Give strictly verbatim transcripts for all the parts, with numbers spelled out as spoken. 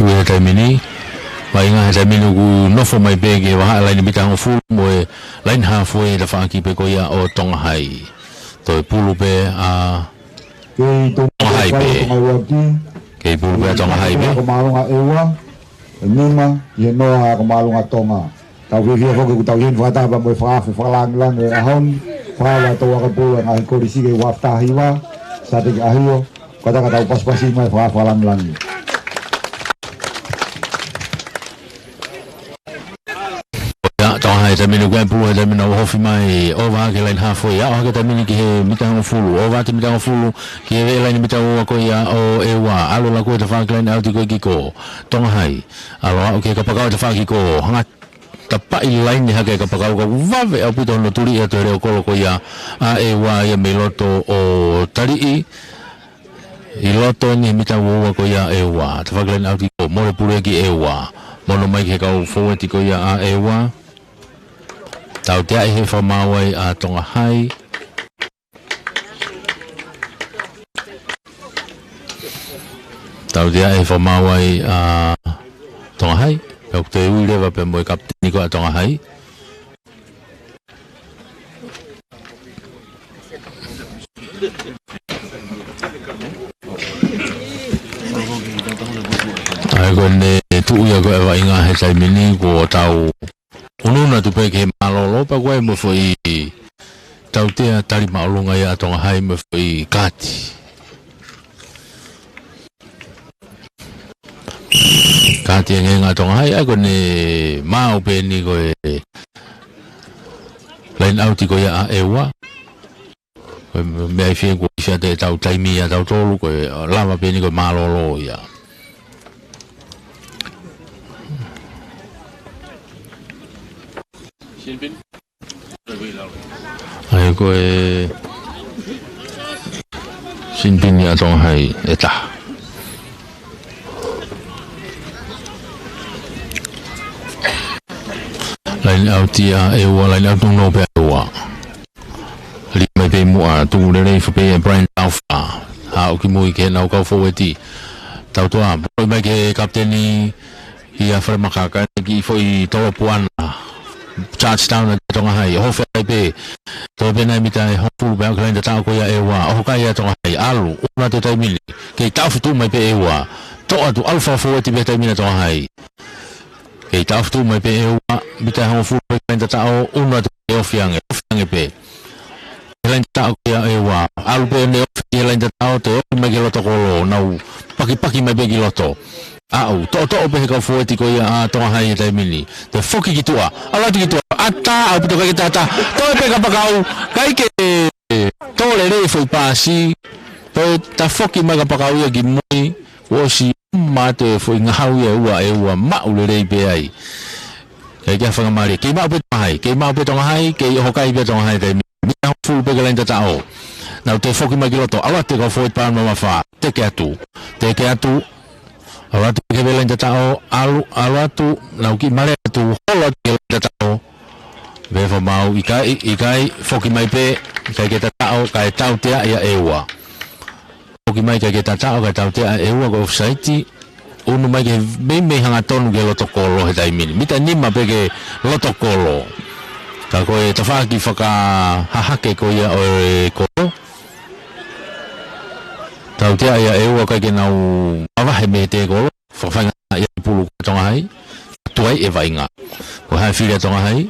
Pulu he taimi ni. Vaʻinga he taimi ni ʻoku nofo mai pē ke vahaʻa laine mita hongofulu mo e laine hafue he tafaʻaki pē ko ia ʻo Tonga Hai. Toe pulu pē ʻa Tonga Hai pē. Kei pulu pē ʻa Tonga Hai pē. Ko Māʻolunga ʻEua, ʻe nima, ʻi he noa ko Māʻolunga Tonga. Tau fiefia foki ʻoku tau ʻi heni fakataha pea mo e fakaafe fakalāngilangi ʻo e ʻaho ni, fakaava ʻa e touʻakapulu ʻa e ngaahi kolisi ke uafta hiva, Sateki ʻAhio, ka taka tau pasipasi mai fakaava fakalāngilangi. ʻIa, Tonga Hai he taimi ni ʻoku ʻi ai e pulu he taimi ni ʻoku ofi mai, ʻova hake laine hafue, ʻoho hake taimi ni ki he mita hongofulu, ʻova atu mita hongofulu, ki he veʻe laine mita ua ko ia ʻo ʻEua, ʻalu ʻo laku he tafaʻaki laine ʻauti ko ē ki kō, Tonga Hai, ʻalu ʻo aʻu ki he kapakau he tafaʻaki ko ē, hanga tapaʻi laine hake e kapakau ka ʻoku vave ʻaupito hono tuli ʻe he leʻo kolo ko ia ʻa ʻEua ia mei loto ʻo taliʻi. ʻI loto eni he mita ua ua ko ia ʻEua. Tafaʻaki laine ʻauti ko ē, mole pulu ia ki ʻEua. Mono mai ki he kau fōueti ko ia ʻa ʻEua. Tauteaʻi he fakamaau ai ʻa Tonga Hai. Tauteaʻi he fakamaau ai ʻa Tonga Hai. Pea ʻoku toe ui leva pea mo e kapiteni ko ē ʻa Tonga Hai. ʻA ia ko ʻene tuʻu ia ko ē ʻa e vaʻinga he taimi ni kuo tau ʻunuʻunu atu pē ki he mālōlō pea ʻoku ʻi ai mo e foʻi tautea tali māʻolunga ia ʻa Tonga Hai mo e foʻi kaati. Kaati ʻengenga ʻa Tonga Hai, ʻa ia ko ʻene maau pē eni ko e laine ʻauti ko ia ʻa ʻEua. Ko e meʻa ʻi fē kuo ʻi fē ʻa e tau taimi ʻa tautolu ko e lava pē eni ko e mālōlō ia. ʻA ia ko e sinipini ʻa Tonga Hai ʻe taha. Laine ʻauti ʻa ʻEua, laine ʻauti nounou pē ʻa ʻEua. Lī mai pē muʻa, tuku lelei fakapē ʻe Brian Taufa. Haʻu ki mui ki heʻenau kau fōueti. Tautoa, poloʻi mai ki he kapiteni, ʻIa Fale Makaka, ki foʻi tolo puana. Touchdown ʻa Tonga Hai, ʻoho fea ai pē. Toe pē nai mita ʻe hongofulu pea ʻoku laine tataʻo ko ia ʻEua. ʻOho kai ʻa Tonga Hai, ʻalu, ʻunu atu he taimi ni. Kei taʻofi tuʻu mai pē ʻEua. Toʻo atu, ʻalu fakafōueti pē he taimi ni ʻa Tonga Hai. Kei taʻofi tuʻu mai pē ʻEua, mita ʻe hongofulu pea ʻoku laine tataʻo, ʻunu atu ke ofi ange, ofi ange pē. He laine tataʻo ko ia ʻEua. ʻAlu pē ʻene ofi ki he laine tataʻo, toe ofi mai ki loto kolo, nau pakipaki mai pē ki loto. Aʻu, toʻotoʻo pē he kau fōueti ko ia ʻa Tonga Hai he taimi ni. Toe foki ki tuʻa, ʻalu atu ki tuʻa, ʻatā, ʻaupito ʻikai ke tatā. Toe pē kapakau, ʻikai ke tō lelei e foʻi paasi. Toe tafoki mai kapakau ia ki mui, kuo ʻosi maʻu e foʻi ngahau ia ʻEua, ʻEua maʻu lelei pē ai. ʻIkai ke fakamālie, kei maʻu pē Tonga Hai, kei maʻu pē Tonga Hai, kei ʻoho kai pē Tonga Hai he taimi ni. Mita hongofulu pē ki he laine tataʻo. Nau toe foki mai ki loto, ʻalu atu e kau fōueti pea mamafa, teke atu, teke atu, ʻalu atu ki he laine tataʻo, ʻalu, ʻalu atu, nau kiʻi male atu, holo atu ki he laine tataʻo. Pea fakamaau, ʻikai, ʻikai, foki mai pē, ʻikai ke tataʻo, kae tautea ia ʻEua. Foki mai ʻikai ke tataʻo, kae tautea ʻEua ko e ʻofisaiti. ʻUnu mai ke meimei hangatonu ki loto kolo he taimi ni. Mita nima pē ki loto kolo. Ka ko e tafaʻaki fakahahake ko ia ʻo e kolo. Tautea ia ʻEua ʻikai ke nau mavahe mei he tēkolo. Fakafainga ia e pulu ko Tonga Hai. Tuai e vaʻinga. Ko hai fili ʻa Tonga Hai.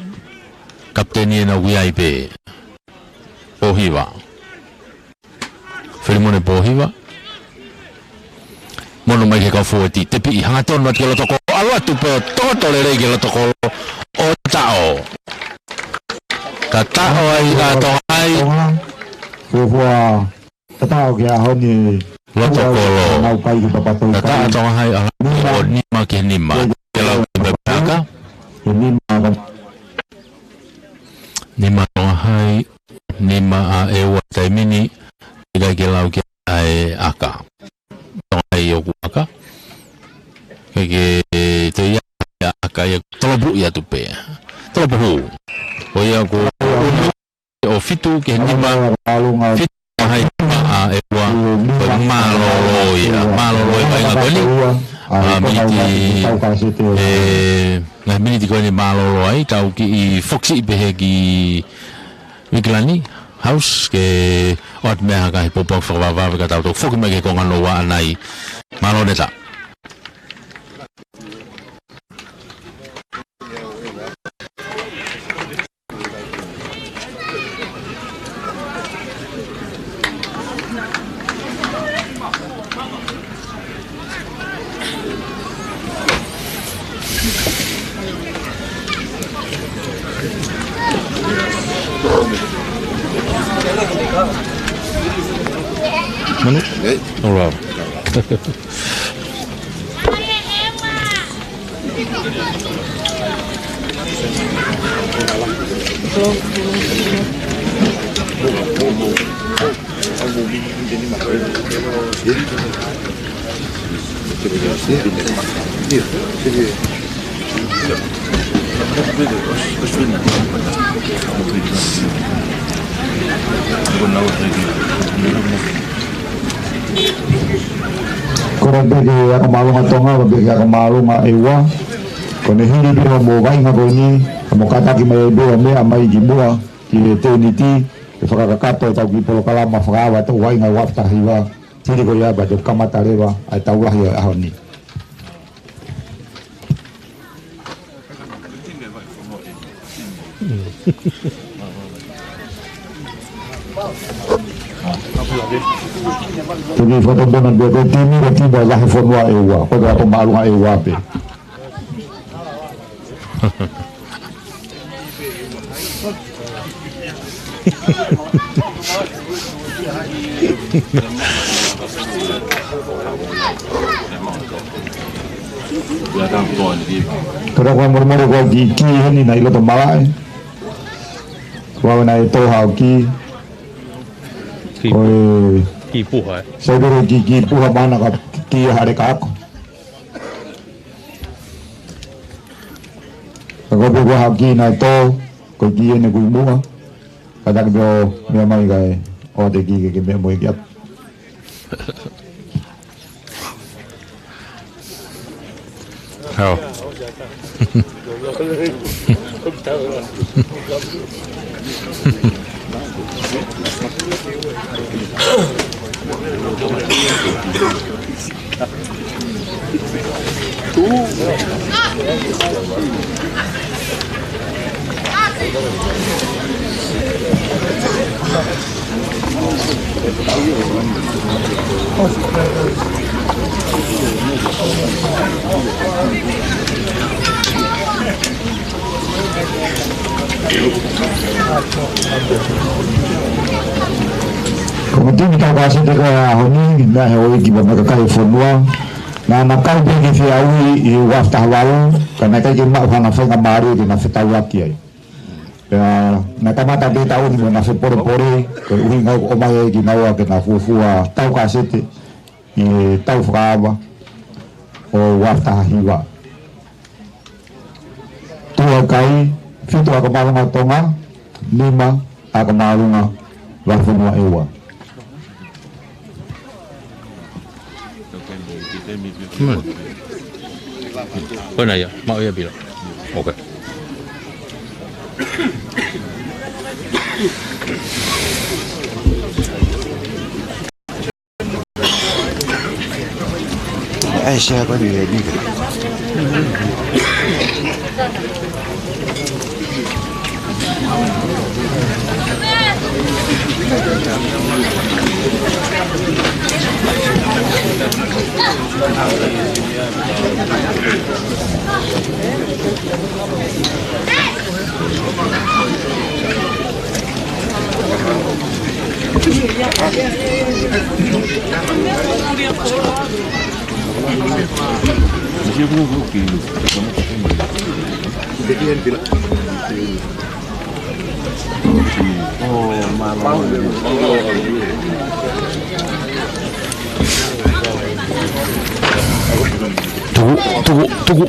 Kapiteni ʻena ui ai pē. Pōhiva. Filimone Pōhiva. Mono mai ki he kau fōueti, tepiʻi, hangatonu atu ki loto kolo, ʻalu atu pē ʻo toto lelei ki loto kolo, ʻo tataʻo. Tataʻo ai ʻa Tonga Hai. Fuofua tataʻo ki he ʻaho ni. Loto kolo. Nau kai ki papatoi. Tataʻo kai. Tonga Hai, ʻalu atu ʻo nima ki he nima. Ke lau ki he pepaka. Ke nima. Nima Tonga Hai, nima ʻa ʻEua he taimi ni, ʻikai ke lau ki ai ʻa e ʻaka. Tonga Hai ʻoku ʻaka. Ke ke te ia ʻaka ia tolopuʻi atu pē. Tolopuhū. Ko ia ko ʻo fitu ki he nima. Fitu Tonga Hai, nima ʻa ʻEua. Ko e mālōlō ia. Mālōlō e vaʻinga ko eni. ʻa e miniti, tau ka se te ʻe, ngaahi miniti ko eni mālōlō ai, tau kiʻi foki pē he ki Vikilani House ke ʻoatu mai ha ngaahi pōpoaki fakavavevave ka tau toki foki mai ki he konga nounou ʻanai. Mālō Neta. Manu? All right. Kole pē ki he Ako Māʻolunga Tonga, pea pehē ki he Ako Māʻolunga ʻEua. Ko ʻene hili pē hoʻomo vaʻinga ko eni, hoʻomo kātaki mai ai pē ʻo meʻa mai ki muʻa ki he tēniti, ke fakakakato ʻetau kiʻi polokalama fakaava ʻetau vaʻinga ʻo e ua afe taha hiva. Hili ko ia pea toki kamata leva ʻa e tau lahi ʻo e ʻaho ni. Toki fakatokanga pē ko e timi, ko e timi ʻa e Vahefonua ʻEua, ko e Ako Māʻolunga ʻEua pē. Kole fakamolemole ko e kiʻi kī heni naʻe ʻi loto malaʻe. Ko au naʻe tō haʻo kī. Kī, ko e kī puha, ē? Sai pē ko e kī, kī puha mana ka kī ʻa Hale ka ako. Ka ko e pē ko e haʻo kī naʻe tō, ko e kī ʻeni ʻoku ʻi muʻa. Kātaki pē ʻo meʻa mai kae ʻoua te ke kī ke ke meʻa mo e kī atu. Hao. Ko e timi tau ka se te ko e ʻaho ni, naʻe ʻi ai e kiʻi pea mo e kakai e fonua. Naʻa na kau pē ki he feʻauhi ʻi he ua afe taha valu, ka naʻe ʻikai ke maʻu haʻana faingamālie ke na fetaulaki ai. Pea naʻe kamata pē taʻu ni mo ʻena fepolepole, ko e ʻuhinga ʻoku ʻomai ai kinaua ke na fuofua tau ka se te ʻi he tau fakaava ʻo e ua afe taha hiva. Tuʻa kai, fitu Ako Māʻolunga Tonga, nima Ako Māʻolunga Vahefonua ʻEua. Hmm. Ko ena ia, maʻu ia pila. Ok. ʻAi, sea ko ni e nika. Tuku, tuku, tuku.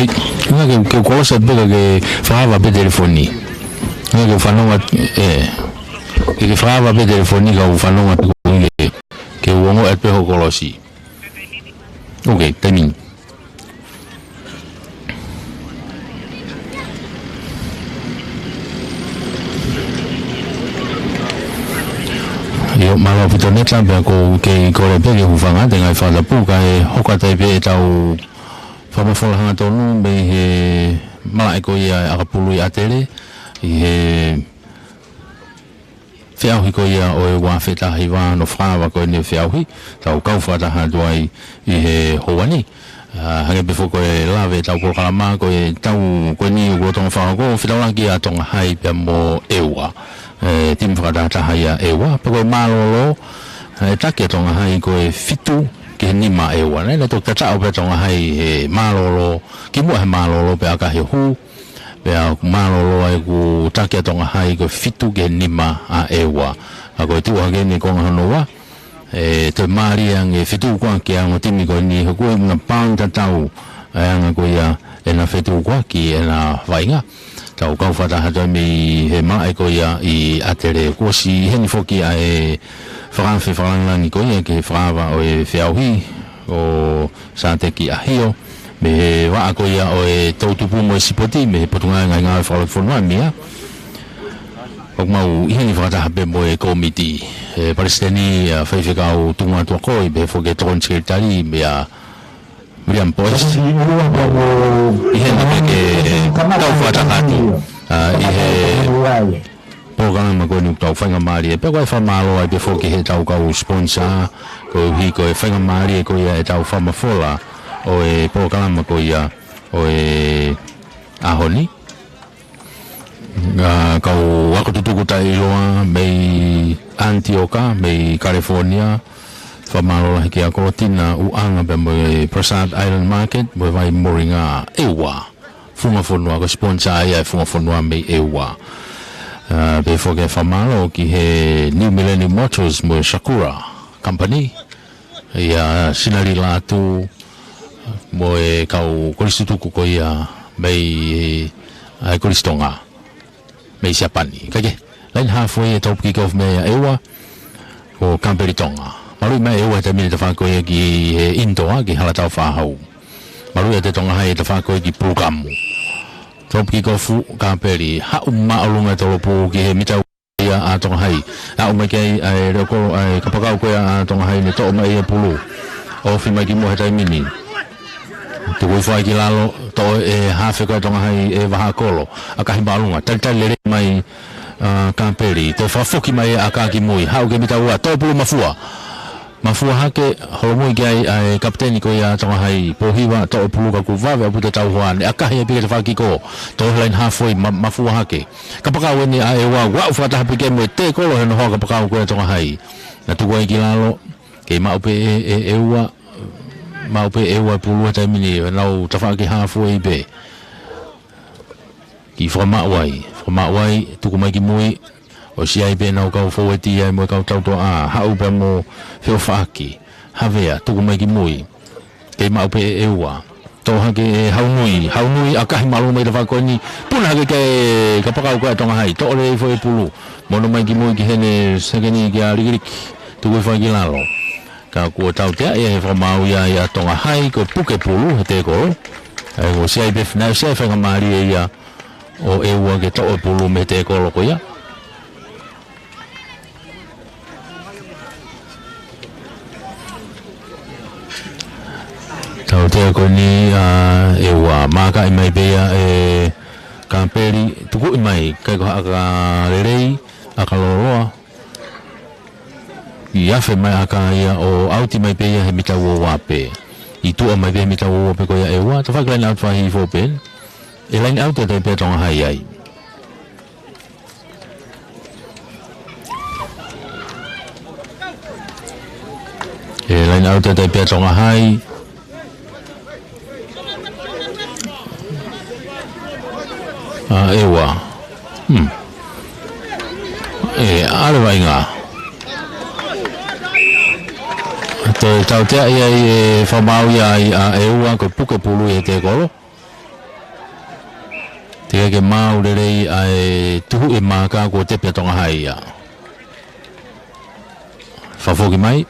Nga ke, ke kolosi pē ka ke fakaava pē telefoni. Nga ke fanongo, ē. Ke, ke fakaava pē telefoni ka u fanongo atu ko ē ke, ke u ongoʻi atu pē hoʻo kolosi. Ok, taimi ni. ʻIo, mālō ʻaupito Neta, pea ʻoku ou kei kole pē ke u hūfanga atu he ngaahi fakatapu kae hoko atu ai pē ʻetau fakamafola hangatonu mei he malaʻe ko ia ʻa e ʻakapulu ʻi ʻAtele, ʻi he feʻauhi ko ia ʻo e ua afe taha hiva, hono fakaava ko eni ʻo e feʻauhi, tau kau fakataha atu ai ʻi he houa ni. ʻA, hangē pē foki ko e lave ʻetau polokalama, ko ʻetau, ko eni ʻoku lolotonga fakahoko, fetaulaki ʻa Tonga Hai pea mo ʻEua. ʻE, timi fakatahataha ia ʻEua, pea ko e mālōlō, ʻe taki ʻa Tonga Hai ko e fitu ki he nima ʻEua. Naʻe, naʻe toki tataʻo pē ʻa Tonga Hai he mālōlō, kimuʻa he mālōlō pea ʻakahi ʻo hū, pea mālōlō ai ʻoku taki ʻa Tonga Hai ko e fitu ki he nima ʻa ʻEua. ʻA ko e tuʻu hake eni konga hono ua, ʻe toe mālie ange fetuʻukuaki ʻa e ongo timi ko eni he ʻoku ʻi ai ʻena paoni tatau ʻa e anga ko ia ʻena fetuʻukuaki ʻena vaʻinga. Tau kau fakataha atu mei he malaʻe ko ia ʻi ʻAtele, kuo ʻosi ʻi heni foki ʻa e fakaafe fakalāngilangi ko ia ki he fakaava ʻo e feʻauhi ʻo Sāteki ʻAhio, mei he vaʻa ko ia ʻo e Toutupu mo e Sipoti, mei he Potungāue Ngaahi Ngāue Fakalotofonua, MIA. ʻOku mau ʻi heni fakataha pē mo e kōmiti, ʻe palesiteni, ʻa, faifekau tuʻunga tuʻakoi, pea foki e tokoni sekelitali, meia William Boyce. ʻI heni pē ke tau fakataha atu, ʻa, ʻi he polokalama ko eni ʻoku tau faingamālie. Pea ʻoku ou fakamālō ai pē foki heʻetau kau sponsor, koeʻuhi ko e faingamālie ko ia ʻetau fakamafola ʻo e polokalama ko ia ʻo e ʻaho ni. ʻA, kau ako tutuku taʻeʻiloa mei Antioka, mei California, fakamālō lahi kia Kolotina ʻUʻanga pea mo e Prasad Island Market, mo e vai moringa ʻEua. Funga fonua, ko e sponsor ia ʻa e Funga Fonua mei ʻEua. ʻA, pea foki e fakamālō ki he New Millennium Motors mo e Sakura Company, ʻia Sinali Lātū, mo e kau kolisi tutuku ko ia mei, ʻa e Kolisi Tonga, mei Siapani. Kae kehe, laine hafo ʻi he top kick off mei ʻEua, ko Kapeli Tonga. Maluʻi mai ʻEua he taimi ni tafaʻaki ko ia ki he indoor, ki Halatau Fāhau. Maluʻi ʻe Tonga Hai e tafaʻaki ko ia ki Pulukamu. Top kick off, Kapeli, haʻu māʻolunga e tolopū ki he mita ua ʻa Tonga Hai. Aʻu mai ki ai ʻa e leʻo kolo, ʻa e kapakau ko ia ʻa Tonga Hai, ne toʻo mai e pulu. Ofi mai ki muʻa he taimi ni. Tuku hifo ai ki lalo, toʻo ʻe he hafe ko ia ʻa Tonga Hai e vahaʻa kolo. ʻAkahi māʻolunga, talitali lelei mai ʻa Kapeli. Toe fakafoki mai e ʻaka ki mui. Haʻu ki he mita ua, toʻo pulu, mafua. Mafua hake, holomui ki ai ʻa e kapiteni ko ia ʻa Tonga Hai, Pōhiva, toʻo e pulu ka kuo vave ʻaupito e tauhoa, ne ʻakahi ai pē ki he tafaʻaki ko ē, toʻo he laine hafo ʻi ma-, mafua hake. Kapakau eni ʻa ʻEua, ʻoku aʻu fakataha pē ki ai mo e tēkolo he hono hoa kapakau ko ia ʻa Tonga Hai. Naʻe tuku ai ki lalo, kei maʻu pē ʻe, ʻe, ʻEua, maʻu pē ʻe ʻEua e pulu he taimi ni, ʻenau tafaʻaki hafo ʻi pē. Kiʻi fakamaʻu ai, fakamaʻu ai, tuku mai ki mui, ʻosi ʻi ai pē ʻenau kau foueti ai mo e kau tautoʻa, haʻu pē mo feʻofaʻaki, havea, tuku mai ki mui, kei maʻu pē ʻe ʻEua. Toʻo hake ʻe Haunui, Haunui ʻakahi māʻolunga mai tafaʻaki ko eni, puna hake ki he kapakau ko ia ʻa Tonga Hai, toʻo lelei foki e pulu, mo hono ʻomai ki mui ki heʻene sekeni kia Likiliki, tuku hifo ai ki lalo. Ka kuo tautea ia he fakamaau ia ʻa Tonga Hai, ko e puke pulu he tēkolo. ʻA ia ʻosi ʻi ai pē, naʻe ʻosi ʻi ai e faingamālie ia ʻo ʻEua ke toʻo e pulu mei he tēkolo ko ia. Tautea ko eni ʻa ʻEua, mākaʻi mai pē ia ʻe Kapeli, tukuʻi mai, ʻikai ko ha ʻaka lelei, ʻaka lōloa. ʻI afe mai ʻaka ia ʻo ʻauti mai pē ia he mita ua ua pē. ʻI tuʻa mai pē he mita ua ua pē ko ia ʻEua, tafaʻaki laine ʻauti faʻahi foʻou pē. ʻE laine ʻauti atu ai pē ʻa Tonga Hai ai. ʻE laine ʻauti atu ai pē ʻa Tonga Hai. ʻA ʻEua. Hmm. ʻE, ʻa e vaʻinga. Toe tautea ia ʻi he fakamaau ia ʻa ʻEua ko e puke pulu ʻi he tēkolo. Teʻeki ke maau lelei ʻa e tuhu e maaka, kuo tepe ʻa Tonga Hai ia. Fakafoki mai.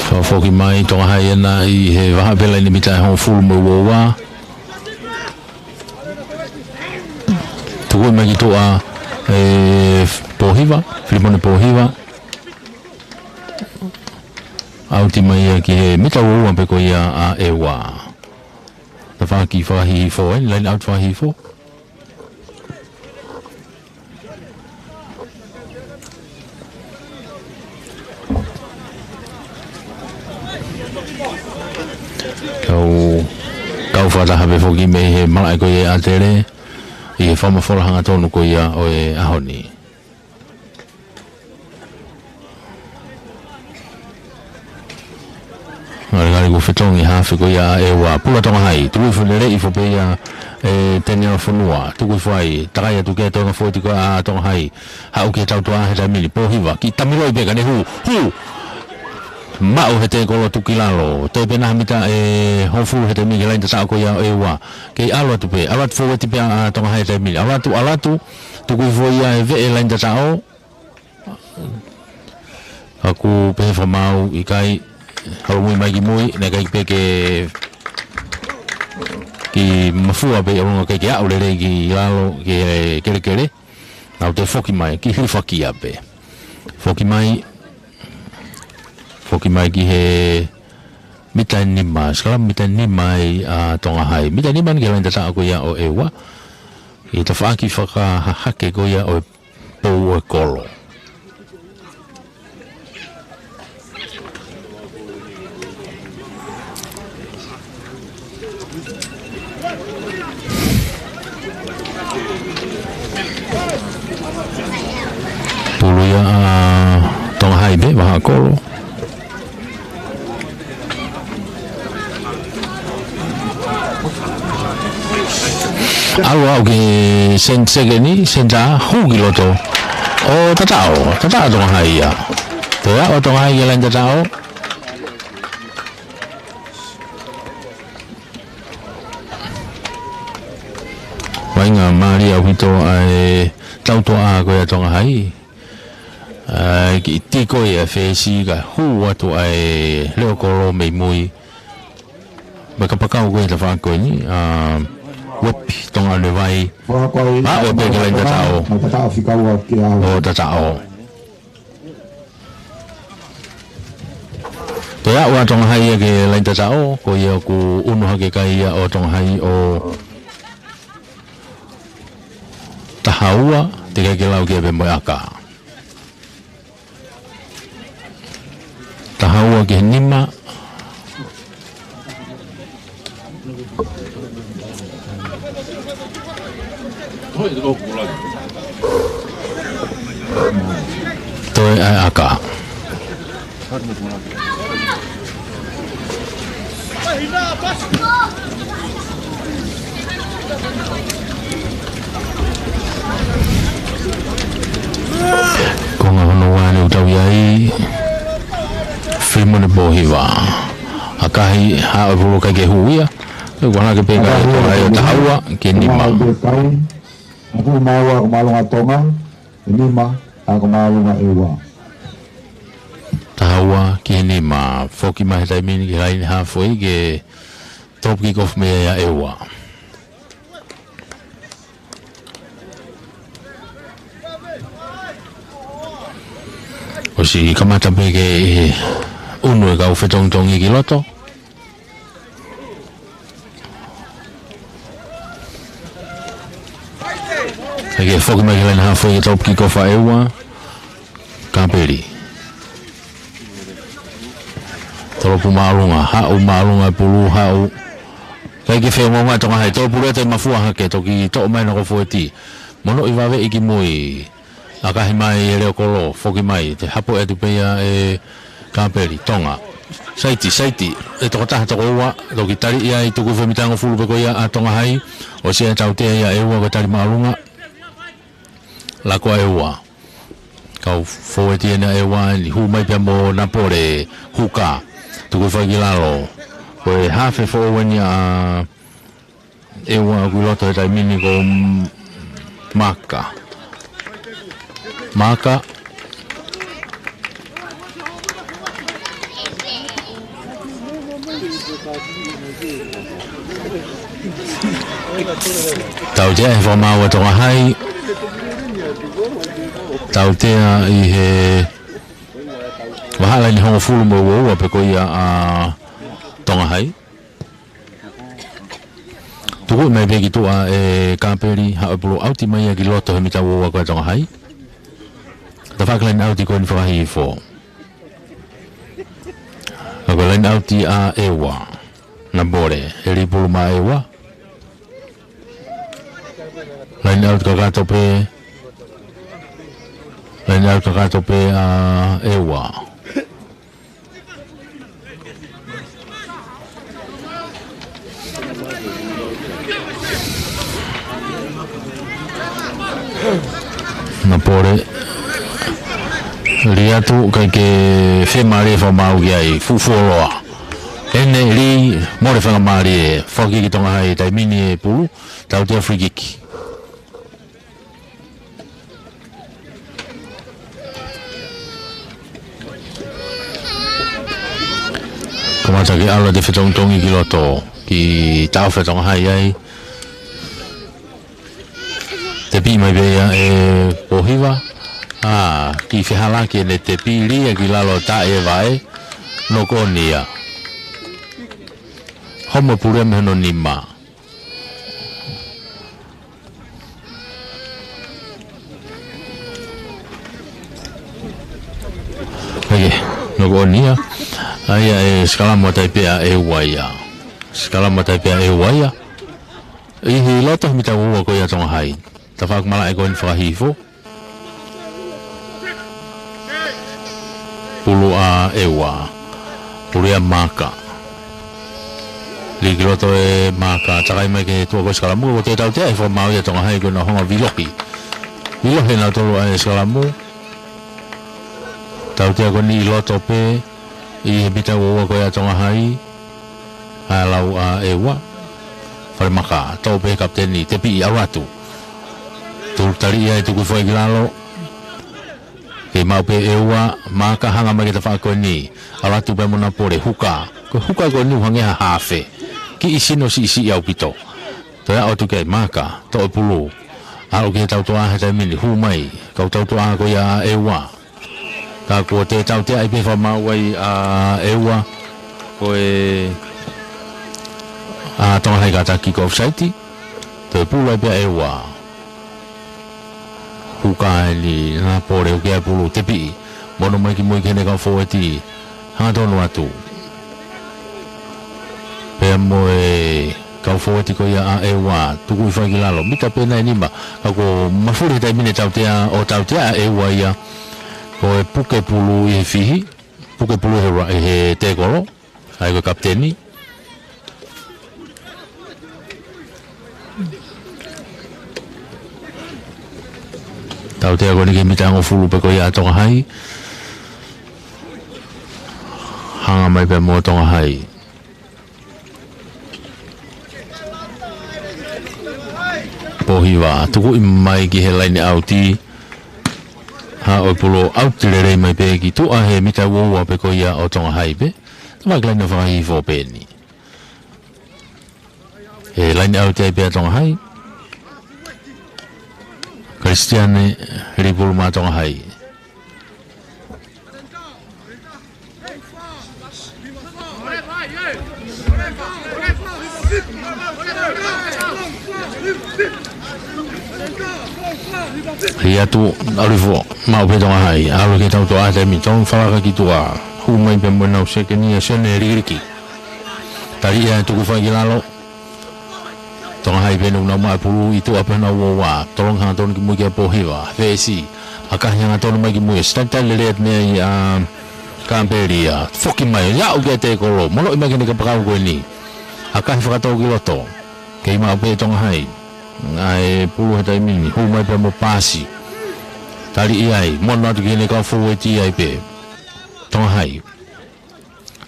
Fakafoki mai Tonga Hai ena ʻi he vahaʻa pē laine mita ʻe hongofulu mo e ua ua. Tuku mai ki tuʻa ʻe Pōhiva, Filimone Pōhiva. ʻAuti mai ia ki he mita ua ua pē ko ia ʻa ʻEua. Tafaʻaki fakahihifo, ē, line out fakahihifo. Kau, kau fakataha pē foki mei he malaʻe ko ia ʻa ʻAtele, ʻi he fakamafola hangatonu ko ia ʻo e ʻaho ni. Ngalingali kuo fetongi hafe ko ia ʻa ʻEua. Pula Tonga Hai, tuku hifo lelei hifo pē ia ʻe Teniela Fonua. Tuku hifo ai, takai atu ki he toenga foʻi ko ia ʻa Tonga Hai. Haʻu ki he tautua he taimi ni, Pōhiva, kiʻi tamiloi pē ka ne hū, hū. Maʻu he tēkolo tuku ki lalo. Toe pē naʻa mita ʻe hongofulu he taimi ni ki he laine tataʻo ko ia ʻo ʻEua. Kei ʻalu atu pē, ʻalu atu fōueti pē ʻa Tonga Hai he taimi ni. ʻAlu atu, ʻalu atu, tuku hifo ia he veʻe laine tataʻo. Ka kuo pehē fakamaau ʻikai, holomui mai ki mui, naʻe ʻikai pē ke kiʻi mafua pē ʻi ʻolunga ʻikai ke aʻu lelei ki lalo ki he kelekele. Naʻa ku toe foki mai, kiʻi hilifakia pē. Foki mai, foki mai ki he mita ʻe nima, sikalamu mita ʻe nima ai ʻa Tonga Hai. Mita ʻe nima eni ki he laine tataʻo ko ia ʻo ʻEua. ʻI he tafaʻaki fakahahake ko ia ʻo e pou ʻo e kolo. Pulu ia ʻa Tonga Hai pē, vahaʻa kolo. ʻAlu aʻu ki he sen-, sekeni, senitā, hū ki loto. ʻO tataʻo, tataʻo Tonga Hai ia. Toe aʻu ʻa Tonga Hai ki he laine tataʻo. Vaʻinga mālie ʻaupito ʻa e tautua ko ia ʻa Tonga Hai. ʻAi, kiʻi tiko ia fesi ka hū atu ʻa e leʻo kolo mei mui. Mei he kapakau ko ia he tafaʻaki ko eni, ʻa Uepi Tonga ʻAnevai. Aʻu pē ki he laine tataʻo. ʻO tataʻo. Toe aʻu ʻa Tonga Hai ia ki he laine tataʻo, ko ia ʻoku unu hake kai ia ʻo Tonga Hai ʻo taha ua, teʻeki ke lau ki ai pē mo e ʻaka. Taha ua ki he nima. Toe ʻai ʻaka. Konga hono ua ʻoku tau ʻi ai, Filimone Pōhiva. ʻAkahi, haʻu e pulu ʻikai ke hū ia. Ko e ʻuhinga ke peka e Tonga Hai ʻo taha ua ki he nima. Aku maua ko mālō ngā Tonga, e nima, ako mālō ngā ʻEua. Taha ua ki he nima, foki mai he taimi ni ki he laine haafe foʻi ke top kick off mei ai ʻa ʻEua. ʻOsi kamata pē ke unu e kau fetongitongi ki loto. ʻIkai ke foki mai ki he laine haafe foʻi ke top kick off ʻa ʻEua. Kapeli. Tolopu māʻolunga, haʻu māʻolunga e pulu, haʻu. ʻIkai ke feongoongo ʻa Tonga Hai, tolopu leva e mafua hake, toki toʻo mai ʻe he kau foʻueti. Monūʻia vave ʻi ki mui. ʻAkahi mai e leokolo, foki mai, te hapo atu pē ia ʻe Kapeli, Tonga. Saiti, saiti, ʻe tokotaha tokoua, toki tali ia ʻi tuku femitango fulu pē ko ia ʻa Tonga Hai, ʻosi ia tautea ia ʻEua ko e tali māʻolunga. Lako ʻEua. Kau fōueti ʻena ʻEua ni hū mai pea mo Napole huka. Tuku fai ki lalo. Ko e hafe foʻou ʻeni ʻa ʻEua ʻoku ʻi loto he taimi ni ko M-, Maka. Maka. Tautea he fakamaau ʻa Tonga Hai. Tautea ʻi he vahaʻa laine hongofulu mo uaua pē ko ia ʻa Tonga Hai. Tuku mai pē ki tuʻa ʻe Kapeli, haʻu e pulu ʻauti mai ia ki loto he mita uaua ko ia ʻa Tonga Hai. Tafaʻaki laine ʻauti ko eni fakahihifo. Ka ko e laine ʻauti ʻa ʻEua. Napole, ʻe lī pulu maʻa ʻEua. Laine ʻauti kakato pē. Laine ʻauti kakato pē ʻa ʻEua. Napole. Lī atu, ʻikai ke fiemālie fakamaau ki ai, fuʻu fuoloa. ʻEne lī, mole faingamālie, foki ki Tonga Hai, taimi ni e pulu, tautea free kick. Kamata ke ʻalu atu e fetongitongi ki loto, ki taʻofi ʻa Tonga Hai ai. Tepi mai pē ia ʻe Pohiva. ʻA, kiʻi fehālaaki ʻene tepi, lī ia ki lalo, taʻe vae. Knock on ia. Homo pulu ia mei hono nima. ʻIo, knock on ia. ʻA ia e sikalamu ʻa Taipei ʻEua ia. Sikalamu ʻa Taipei ʻEua ia. ʻI he loto mita uaua ko ia ʻa Tonga Hai. Tafaʻaki malaʻe ko eni fakahihifo. Pulu ʻa ʻEua. Pulu ia Maka. Lī ki loto ʻe Maka. Takai mai ki tuʻa ko e sikalamu. Ko e tautea he fakamaau ia ʻa Tonga Hai ko ʻena hanga ʻo vilohi. Vilohi ʻe nautolu ʻa e sikalamu. Tautea ko eni ʻi loto pē. ʻI he mita uaua ko ia ʻa Tonga Hai. ʻA e lau ʻa ʻEua. Fale Maka, toʻo pē he kapiteni, tepi ʻalu atu. Tuli tali ia ʻe tuku foʻi ki lalo. Kei maʻu pē ʻEua, Maka hanga mai ki he tafaʻaki ko eni. ʻAlu atu pē mo Napole, huka. Ko e huka ko eni ʻoku hangē ha hafe. Kiʻi sino siʻisiʻi ʻaupito. Toe aʻu atu ki ai Maka, toʻo e pulu. ʻAlu ki he tautoʻa he taimi ni, hū mai. Kau tautoʻa ko ia ʻa ʻEua. Ka kuo toe tautea ai pē fakamaau ai ʻa ʻEua, ko e ʻa Tonga Hai kātaki ko e offside. Toe pulu ai pē ʻa ʻEua. Huka eni Napole ʻoku ʻi ai e pulu tepi. Mono mai ki mui ki heʻene kau fōueti. Hangatonu atu. Pea mo e kau fōueti ko ia ʻa ʻEua, tuku ʻi fai ki lalo, mita pē nai nima, ka kuo mafuli he taimi ni e tautea, ʻo tautea ʻa ʻEua ia, ko e puke pulu ʻi he fihi, puke pulu he ra-, he tēkolo, ʻa ia ko e kapiteni. Tautea ko eni ki he mita hongofulu pē ko ia ʻa Tonga Hai. Hanga mai pē mo Tonga Hai. Pohiva, tukuʻi mai ki he laine ʻauti. Haʻu e pulu ʻauti lelei mai pē ki tuʻa he mita uaua pē ko ia ʻo Tonga Hai pē. Tafaʻaki laine fakahihifo pē eni. He laine ʻauti ai pē ʻa Tonga Hai. Kalisitiane, lī pulu maʻa Tonga Hai. Lī atu, ʻalu hifo, maʻu pē Tonga Hai, ʻalu ki he tautoʻa he taimi ni, Tonga Falaka ki tuʻa, hū mai pē mo ʻenau sekeni ʻa Sione Rikiriki. Tali ia ʻe tuku fai ki lalo. Tonga Hai pē ʻoku nau maʻu e pulu ʻi tuʻa pē honau uaua. Tolongi hangatonu ki mui kia Pohiva. Veesi. ʻAkahi hangatonu mai ki mui, ʻosi talitali lelei atu mei ai ʻa Kapeli ia. Foki mai, ʻalu ki he tēkolo, monoʻi mai ki heʻene kapakau ko eni. ʻAkahi fakatau ki loto. Kei maʻu pē Tonga Hai ʻa e pulu he taimi ni, hū mai pē mo paasi. Tali ʻi ai, mono atu ki heʻene kau fōueti ai pē Tonga Hai.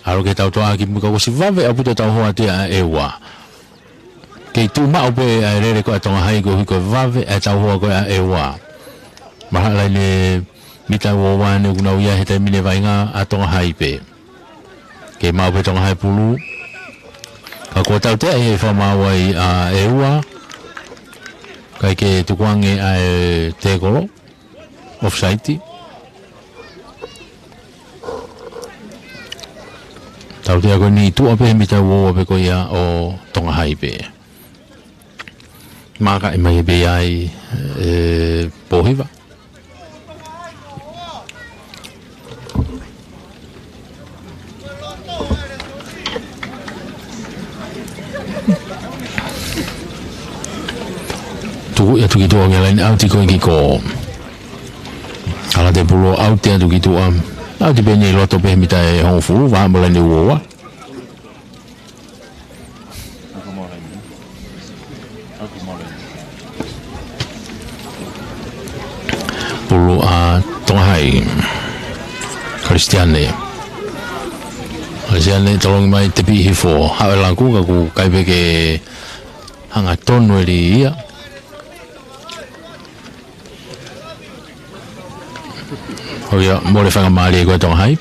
ʻAlu ki he tautoʻa ki mui ka kuo ʻosi vave ʻaupito e tauhoa ʻa e ʻEua. Kei tuʻu maʻu pē ʻa e lele ko ē ʻa Tonga Hai koeʻuhi ko e vave ʻa e tauhoa ko ē ʻa e ʻEua. Mahaʻa laine mita ua ua ʻeni ʻoku nau ʻi ai he taimi ni e vaʻinga ʻa Tonga Hai pē. Kei maʻu pē Tonga Hai pulu. Ka kuo tautea ʻi he fakamaau ai ʻa e ʻEua. ʻIkai ke tukuange ʻa e tēkolo. Offside. Tautea ko eni tuʻa pē he mita ua ua pē ko ia ʻo Tonga Hai pē. Maakaʻi mai pē ai ʻe Pōhiva. Tuku ia atu ki tuʻa ki he laine ʻauti ko ē ki kō. Ala te pulu ʻauti atu ki tuʻa. ʻAuti pē ʻeni ʻi loto pē he mita ʻe hongofulu, vahaʻa mo e laine ua ua. Pulu ʻa Tonga Hai. Kalisitiane. Kalisitiane tolongi mai tepi hifo. Haʻu e laku ka ʻoku ʻikai pē ke hangatonu e lī ia. ʻO ia, mole faingamālie ko ē ʻa Tonga Hai.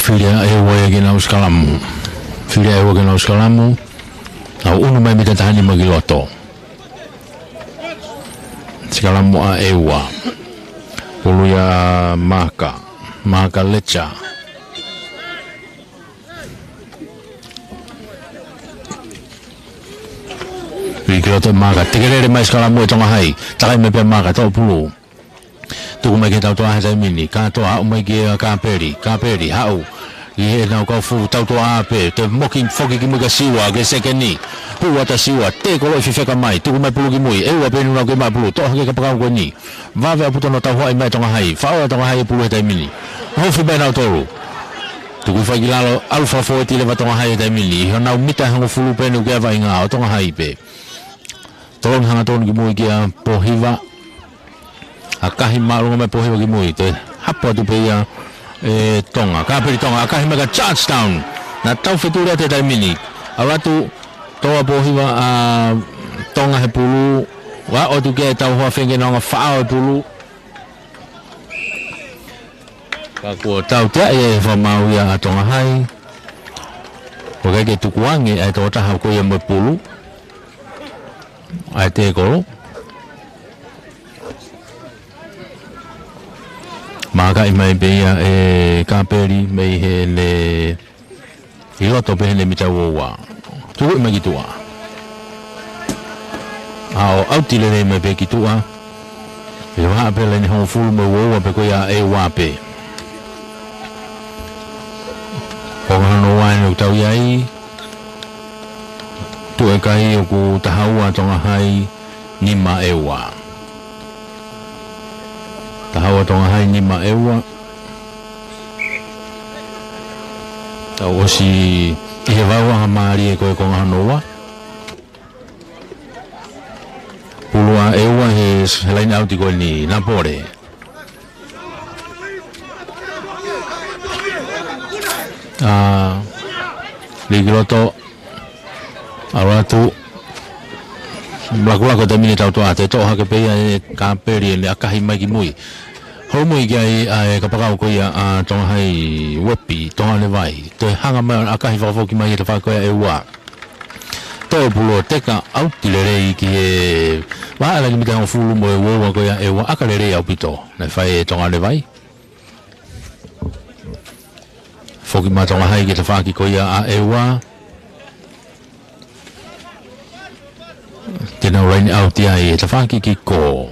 Fili ʻa e ʻEua ia ke nau sikalamu. Fili ʻa e ʻEua ke nau sikalamu. Nau ʻunu mai mita taha nima ki loto. Sikalamu ʻa e ʻEua. Pulu ia ʻa Maka. Maka Lecha. Lī ki loto ʻe Maka. Tekelele mai sikalamu ʻe Tonga Hai. Takai mai pē ʻa Maka, toʻo pulu. Tuku mai ki he tautoʻa he taimi ni. Kātoa, haʻu mai ki ai ʻa Kapeli. Kapeli, haʻu. ʻI heʻenau kau fōueti, tautoʻa pē, toe moki foki ki mui kia Siua, ki he sekeni. Hū atu ʻa Siua, tēkoloʻi fefeka mai, tuku mai pulu ki mui, ʻEua pē ʻoku nau kei maʻu pulu, toʻo hake kapakau ko eni. Vave ʻaupito hono tauhoaʻi mai ʻe Tonga Hai, faʻao ʻe Tonga Hai e pulu he taimi ni. Ofi mai nautolu. Tuku hifo ai ki lalo, ʻalu fakafōueti leva ʻa Tonga Hai he taimi ni, ʻi honau mita ʻe hongofulu pē ʻeni ʻoku kei ʻi he vaʻinga ʻo Tonga Hai pē. Tolongi hangatonu ki mui kia Pōhiva. ʻAkahi māʻolunga mai Pōhiva ki mui, toe hapo atu pē ia ʻe Tonga. Kapeli Tonga, ʻakahi mai ka touchdown. Naʻa tau fetuli atu he taimi ni. ʻAlu atu, toʻo ʻa Pōhiva ʻa Tonga he pulu. Ua ʻoatu ki ai e tauhoa feinga ke nau hanga ʻo faʻao e pulu. Ka kuo tautea ia ʻe he fakamaau ia ʻa Tonga Hai. ʻOku ʻikai ke tukuange ʻa e tokotaha ko ia mo e pulu. ʻA e tēkolo. Maakaʻi mai pē ia ʻe Kapeli mei heʻene ʻi loto pē heʻene mita ua ua. Tuku mai ki tuʻa. ʻAo ʻauti lelei mai pē ki tuʻa. ʻI he vahaʻa pē laine hongofulu mo e ua ua pē ko ia ʻa e ʻEua pē. Konga hono ua ʻeni ʻoku tau ʻi ai. Tuʻu e kai ʻoku taha ua Tonga Hai, nima ʻEua. Taha ua Tonga Hai, nima ʻEua. Tau ʻosi ʻi he vau anga mālie ko e konga hono ua. Pulu ʻa ʻEua he, he laine ʻauti ko eni, Napole. ʻA, lī ki loto, ʻalu atu, lakulaku e taimi ni e tautoʻa, toe toʻo hake pē ia ʻe Kapeli ʻene ʻakahi mai ki mui. Hou mui ki ai ʻa e kapakau ko ia ʻa Tonga Hai, Uepi Tonganevai, toe hanga mai ʻo ʻakahi fakafoki mai he tafaʻaki ko ia ʻa ʻEua. Toʻo e pulu ʻo teka ʻauti lelei ki he vahaʻa laine mita hongofulu mo e ua ua ko ia ʻa ʻEua, ʻaka lelei ʻaupito. Naʻe fai ʻe Tonganevai. Foki mai Tonga Hai ki he tafaʻaki ko ia ʻa ʻEua. Te nau laine ʻauti ai he tafaʻaki ki kō.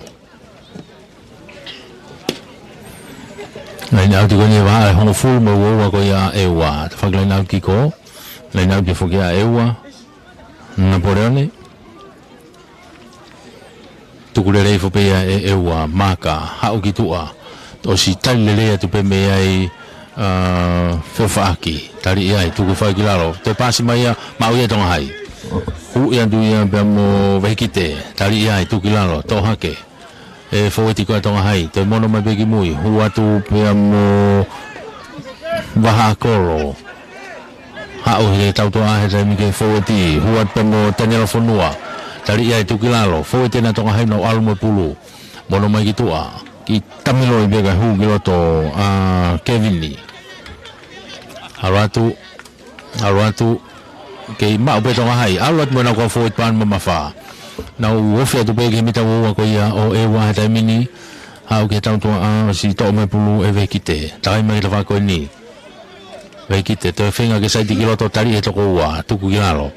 Laine ʻauti ko eni ʻe vahaʻa e hongofulu mo e uaua ko ia ʻa ʻEua. Tafaʻaki laine ʻauti ki kō. Laine ʻauti foki ʻa ʻEua. Napoleone. Tuku lelei foki pē ia ʻe ʻEua, Maka, haʻu ki tuʻa. ʻOsi tali lelei atu pē mei ai, ʻa, Fefaʻaki. Tali ia ai, tuku fai ki lalo. Toe paasi mai ia, maʻu ia ʻe Tonga Hai. Huʻi atu ia pea mo Vehikite. Tali ia ai, tuku ki lalo, toʻo hake. ʻE fōueti ko ia ʻa Tonga Hai, toe mono mai pē ki mui, hū atu pea mo Vahaʻa Kolo. Haʻu he tautoʻa he taimi ke fōueti, hū atu pea mo Taniela Fonua. Tali ia ai tuku ki lalo, fōueti ʻena ʻa Tonga Hai nau ʻalu mo e pulu. Mono mai ki tuʻa, ki Tamiloi pē kae hū ki loto ʻa Kevini. ʻAlu atu, ʻalu atu, kei maʻu pē Tonga Hai, ʻalu atu mo ʻenau kau fōueti paani mamafa. Nau ofi atu pē ki he mita uaua ko ia ʻo ʻEua he taimi ni, haʻu ki he tautoʻa ʻosi toʻo mai pulu ʻe Vehikite. Takai mai ki he tafaʻaki ko eni. Vehikite, toe feinga ke saiti ki loto tali ʻe he toko ua, tuku ki lalo.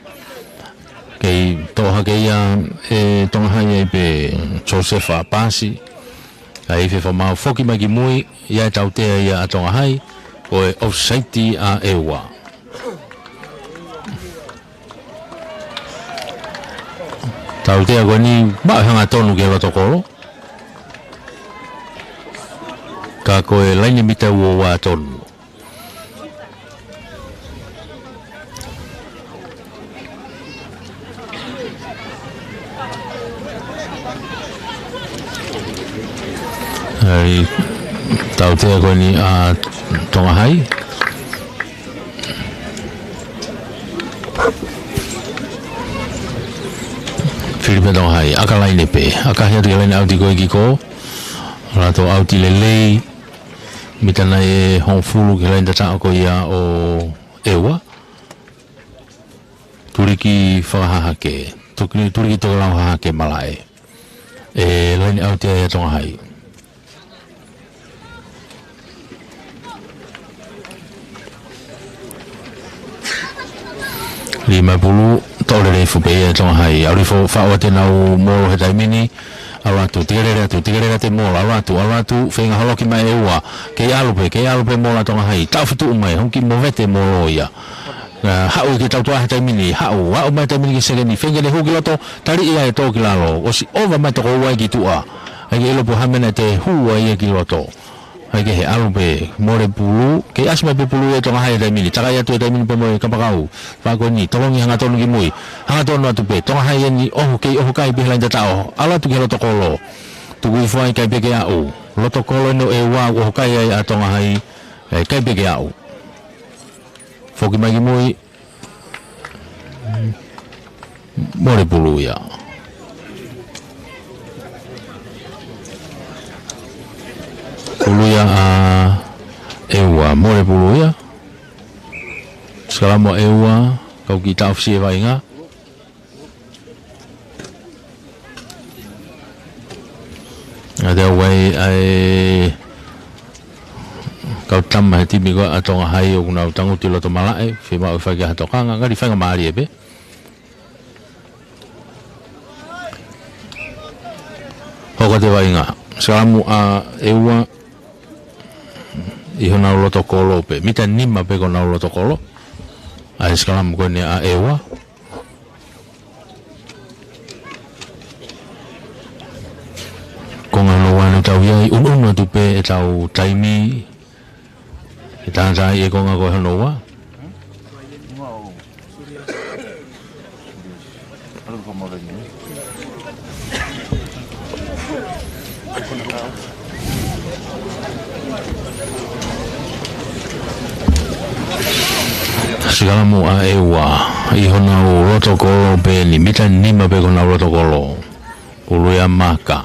Kei toʻo hake ia ʻe Tonga Hai ai pē Josefa paasi. Kae ʻai fefamau foki mai ki mui, ʻi ai e tautea ia ʻa Tonga Hai, ko e ʻofisaiti ʻa ʻEua. Tautea ko eni, maʻu e hangatonu ki he loto kolo. Ka ko e laine mita uaua tonu. ʻAi, tautea ko eni ʻa Tonga Hai. Fili pē Tonga Hai, ʻaka laine pē. ʻAkahi atu ki he laine ʻauti ko ē ki kō. Lato ʻauti lelei. Mita nai ʻe hongofulu ki he laine tataʻo ko ia ʻo ʻEua. Tuliki fakahahake. Tuki-, tuliki tokelau hahake malaʻe. ʻE laine ʻauti ia ʻa Tonga Hai. Lima pulu, toʻo lelei foki pē ia ʻe Tonga Hai. ʻAlu hifo faʻu atu ʻenau molo he taimi ni. ʻAlu atu, tikelele atu, tikelele atu e molo. ʻAlu atu, ʻalu atu, feinga holoki mai ʻEua. Kei ʻalu pē, kei ʻalu pē molo ʻa Tonga Hai. Taʻofi tuʻu mai, hangē kuo movete e molo ia. ʻA, haʻu ki he tautoʻa he taimi ni, haʻu, haʻu mai taimi ni ki he sekeni, feinga ke ne hū ki loto, tali ia ʻe toʻo ki lalo. ʻOsi ʻova mai toko ua ia ki tuʻa. ʻAi ke ʻilo pe ko e hā e meʻa naʻe toe hū ai ia ki loto. ʻAi ke he ʻalu pē, mole pulu, kei ʻasi mai pē pulu ia ʻe Tonga Hai he taimi ni, takai atu he taimi ni pea mo e kapakau, faʻu ko eni, tolongi hangatonu ki mui, hangatonu atu pē, Tonga Hai eni, ʻoho kei ʻoho kai pē he laine tataʻo, ʻalu atu ki he loto kolo, tuku hifo ai kai pē ke aʻu, loto kolo eni ʻo ʻEua, ʻoho kai ai ʻa Tonga Hai, ʻe kai pē ke aʻu. Foki mai ki mui, Mole pulu ia. Pulu ia ʻa ʻEua, mole pulu ia. Sikalama ʻEua, kau ki taʻofisi e vaʻinga. ʻA te au ai ʻa e kau tama he timi ko ē ʻa Tonga Hai ʻoku nau tangutu ʻi loto malaʻe, fiemaʻu ke fai ki ai ha tokanga, ngali faingamālie pē. Hoko atu e vaʻinga. Sikalama ʻa ʻEua ʻi honau loto kolo pē. Mita nima pē ko honau loto kolo. ʻA e sikalama ko eni ʻa ʻEua. Konga hono ua ʻoku tau ʻi ai, ʻunuʻunu atu pē ʻetau taimi. Ke tātāʻi e konga ko hono ua. Sikalama ʻa ʻEua, ʻi honau loto kolo pē eni, mita nima pē ko honau loto kolo. Pulu ia ʻa Maka.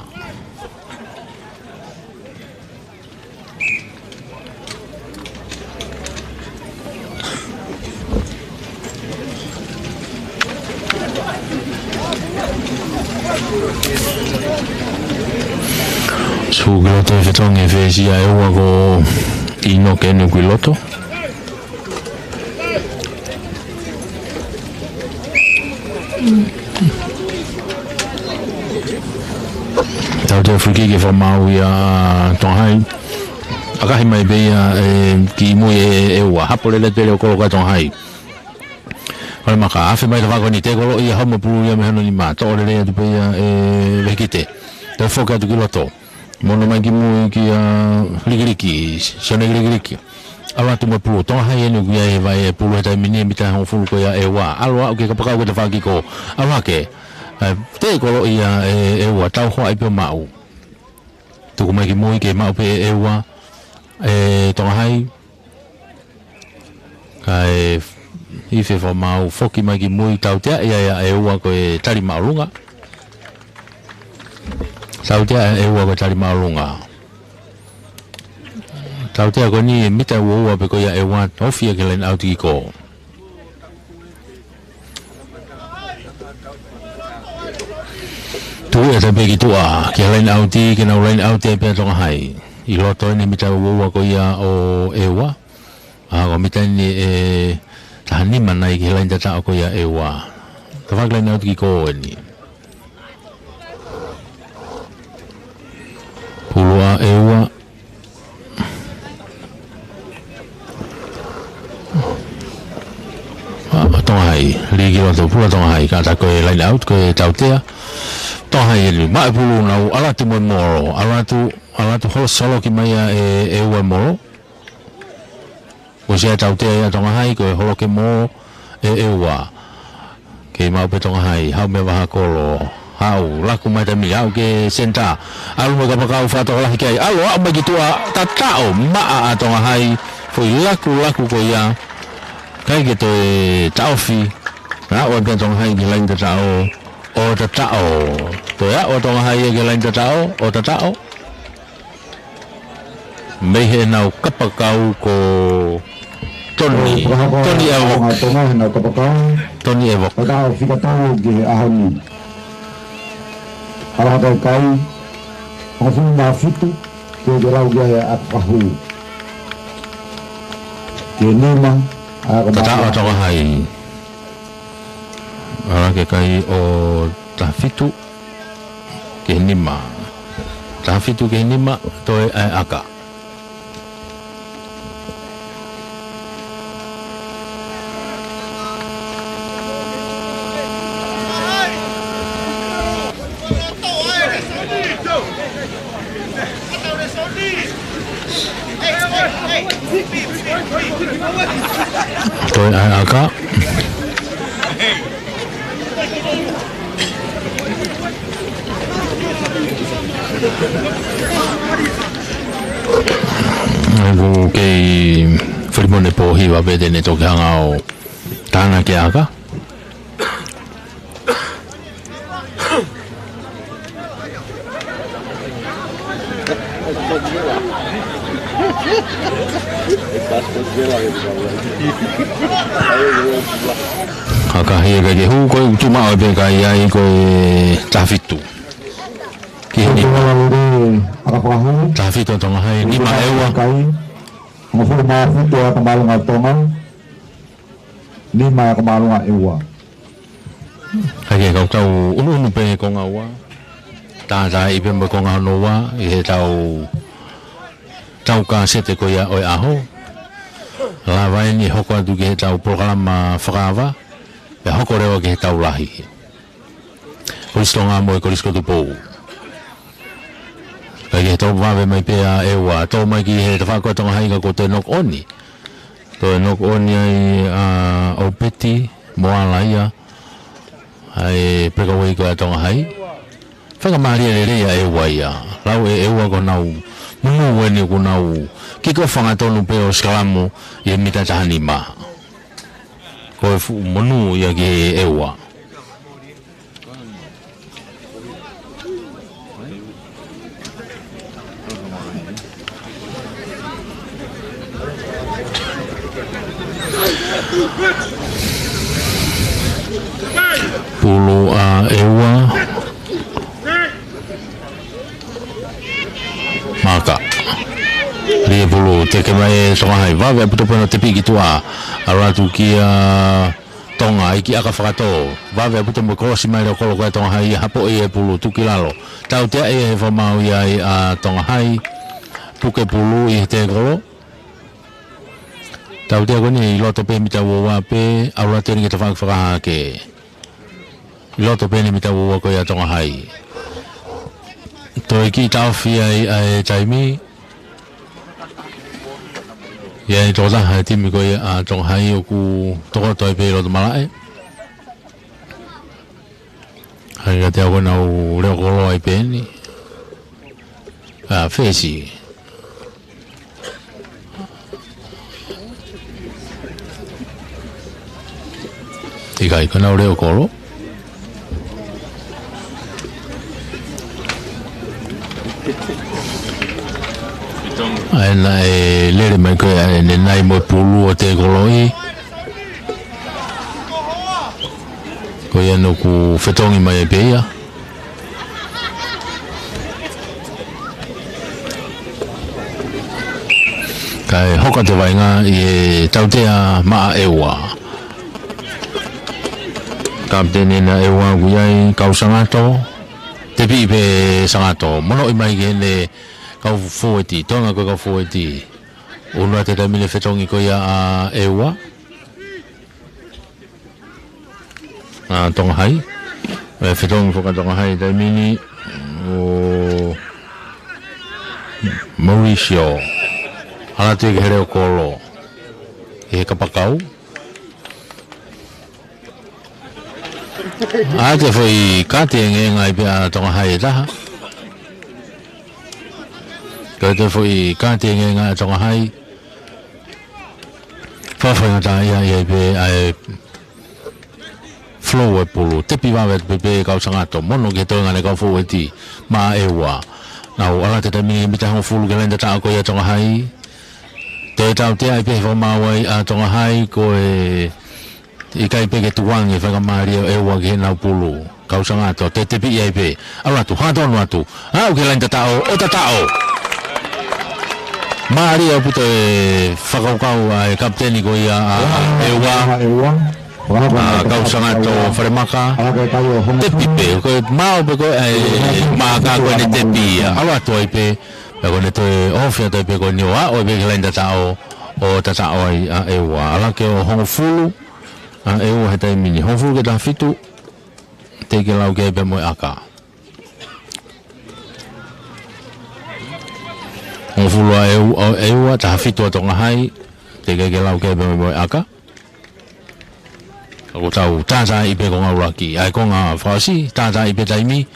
Sio ki loto e fetongi e fesi ʻa ʻEua ko ʻInoke eni ʻoku ʻi loto. Tau te free kick ke fakamaau ia ʻa Tonga Hai. Fakahi mai pē ia, ē, ki mui ʻe, ʻe ʻEua. Hapo lelei pē leva ʻo kolo ko ē ʻa Tonga Hai. Fale maka, afe mai tafaʻaki ko eni, tēkoloʻi ia, haʻu mo e pulu ia mei hono nima. Toʻo lelei atu pē ia ʻe Vehikite. Toe foki atu ki loto. Mono mai ki mui kia Likiliki, Sione Likiliki. ʻAlu atu mo e pulu, Tonga Hai eni ʻoku ʻi ai e vaʻe ʻo e pulu he taimi ni, mita ʻe hongofulu ko ia ʻa ʻEua. ʻAlu ʻo aʻu ki he kapakau ko ē tafaʻaki ko ē. ʻAlu hake. ʻE, tēkoloʻi ia ʻe, ʻe ʻEua, tau hoa ai pē ʻo maʻu. Tuku mai ki mui ke maʻu pē ʻe ʻEua. ʻE Tonga Hai. Kae ifi e fakamaau, foki mai ki mui, tautea ia ʻe ʻEua ko e tali māʻolunga. Tautea ʻe ʻEua ko e tali māʻolunga. Tautea ko eni ʻe mita ʻe uaua pē ko ia ʻa ʻEua, ofi ia ki he line out ki kō. Tuʻu ʻe taha pē ki tuʻa, ki he line out, ke nau line out ai pē ʻa Tonga Hai. ʻI loto eni mita ʻe uaua ko ia ʻo ʻEua. ʻA, ko e mita eni ʻe taha nima nai ki he laine tataʻo ko ia ʻa ʻEua. Tafaʻaki line out ki kō eni. Pulu ʻa ʻEua. ʻA, Tonga Hai, lī ki loto, pulu ʻa Tonga Hai, kātaki ko e line out, ko e tautea. Tonga Hai eni, maʻu e pulu, nau ʻalu atu mo e molo, ʻalu atu, ʻalu atu, holo soloki mai ia ʻe, ʻe ʻEua e molo. Ko e sia tautea ia ʻa Tonga Hai, ko e holoki e molo ʻe, ʻe ʻEua. Kei maʻu pē Tonga Hai, haʻu mei he vahaʻa kolo, haʻu, laku mai taimi, haʻu ki he senitā. ʻAlu mo e kapakau, fakatokolahi ki ai, ʻalu, aʻu mai ki tuʻa, tataʻo, maʻa ʻa Tonga Hai, foʻi lakulaku ko ia, ʻikai ke toe taʻofi, aʻu ai pē ʻa Tonga Hai ki he laine tataʻo, ʻo tataʻo. Toe aʻu ʻa Tonga Hai ki he laine tataʻo, ʻo tataʻo. Mei heʻenau kapakau ko Toni, Toni Evok. Tonga heʻenau kapakau. Toni Evok. Fakataha fika tolu ki he ʻaho ni. ʻAlu hake e kai, hongofulu mā fitu, ke ke lau ki ai ʻa Kahu. Ki he nima, ʻa ka Tataʻo ʻa Tonga Hai. ʻAlu hake e kai ʻo taha fitu ki he nima. Taha fitu ki he nima, toe ʻa e ʻaka. Toe ʻa e ʻaka. ʻOku kei Filimone Pōhiva pē te ne toki hanga ʻo tānaki e ʻaka. Ka ka hie pē ke hū ko e tuʻu maʻu pē ka ʻi ai ko e taha fitu. Ki he nima. Taha fitu ʻa Tonga Hai, nima ʻa ʻEua. Hongofulu mā fitu ʻa e ʻaka māʻolunga ʻa Tonga. Nima ʻa e ʻaka māʻolunga ʻa ʻEua. Hake kau tau ʻunuʻunu pē he konga ua. Tātāʻi pē mo e konga hono ua, ʻi heʻetau, tau kāsete ko ia ʻo e ʻaho. Lava eni hoko atu ki heʻetau polokalama fakaava, pea hoko leva ki heʻetau lahi. Kolisi Tonga mo e Kolisi ko Tupou. Kae kehe, tau vave mai pē ʻa ʻEua, tau mai ki he tafaʻaki ko ē ʻa Tonga Hai ka ko e toe knock on. Toe knock on ai ʻa ʻOpeti Moala ia, ʻa e breakaway ko ē ʻa Tonga Hai. Faingamālie lelei ʻa ʻEua ia. Lau ʻe ʻEua ko ʻenau monū eni ʻoku nau kick off angatonu pē ʻo sikalamu ʻi he mita taha nima. Ko e fuʻu monū ia ki he ʻEua. Pulu ʻa ʻEua. Maka. Lī e pulu, teke mai ʻe Tonga Hai. Vave ʻaupito pē hono tepi ki tuʻa. ʻAlu atu kia Tonga, ʻi he ʻaka fakatō. Vave ʻaupito mo e kolosi mai leva ʻo kolo ko ē ʻa Tonga Hai, hapoʻi e pulu, tuku ki lalo. Tautea ia he fakamaau ia ʻa Tonga Hai. Puke pulu ʻi he tēkolo. Tautea ko eni ʻi loto pē mita ua ua pē, ʻalu atu eni ki he tafaʻaki fakahahake. ʻI loto pē eni mita ua ua ko ia ʻa Tonga Hai. Toe kiʻi taʻofi ai ʻa e taimi. ʻI ai tokotaha ʻi he timi ko ia ʻa Tonga Hai ʻoku tokoto ai pē ʻi loto malaʻe. Hai ka te ako nau leʻo kolo ai pē eni. ʻA, fesi. ʻIkai ko nau leʻo kolo. ʻA ena ʻe lele mai ko ē ʻa ena ʻi he nai mo e pulu ʻo tēkoloʻi. Ko ia naʻa ku fetongi mai pē ia. Kae hoko atu e vaʻinga ʻi he tautea maʻa ʻEua. Kapiteni ʻa ʻEua ʻoku ʻi ai, kau Sangato. Tepiʻi pē Sangato. Monoʻi mai ki heʻene kau fōueti. Tonga ko e kau fōueti. ʻUnu atu e taimi ni e fetongi ko ia ʻa ʻEua. ʻA Tonga Hai. ʻE fetongi foki ʻa Tonga Hai taimi ni ʻo Mauricio. ʻAlu atu ki he leʻo kolo. ʻI he kapakau. ʻA e foʻi kāti ʻe ngāue ai pē ʻa Tonga Hai ʻe taha. Ko e foʻi kāti ʻe ngāue ʻa Tonga Hai. Faingataʻaʻia ʻi ai pē ʻa e flow e pulu, tepi vave pē pē kau Sangato, mono ki he toenga ʻene kau fōueti, maʻa ʻEua. Nau ʻalu atu e taimi ni mita hongofulu ki he laine tataʻo ko ia ʻa Tonga Hai. Toe tautea ai pē he fakamaau ai ʻa Tonga Hai ko e ʻikai pē ke tukuange faingamālie ʻo ʻEua ki heʻenau pulu. Kau Sangato, toe tepiʻi ai pē. ʻAlu atu, hangatonu atu. Aʻu ki he laine tataʻo, ʻo tataʻo. Mālie ʻaupito e fakakaukau ʻa e kapiteni ko ia ʻa, ʻa ʻEua. ʻA, kau Sangato Falemaka. Tepi pē, ko e maʻu pē ko ē ʻa e maaka ko ʻene tepi ia. ʻAlu atu ai pē, pea ko ʻene toe ofi atu ai pē ko eni ʻo aʻu ai pē ki he laine tataʻo, ʻo tataʻo ai ʻa ʻEua. ʻAlu ki he hongofulu, ʻa ʻEua he taimi ni. Hongofulu ki he taha fitu, teʻeki ke lau ki ai pē mo e ʻaka. Hongofulu ʻa ʻEu-, ʻa ʻEua, taha fitu ʻa Tonga Hai, teʻeki ke lau ki ai pē mo e ʻaka. Ka ko ʻetau tātāʻi pē konga ʻuluaki, ʻa e konga fakaʻosi, tātāʻi pē taimi.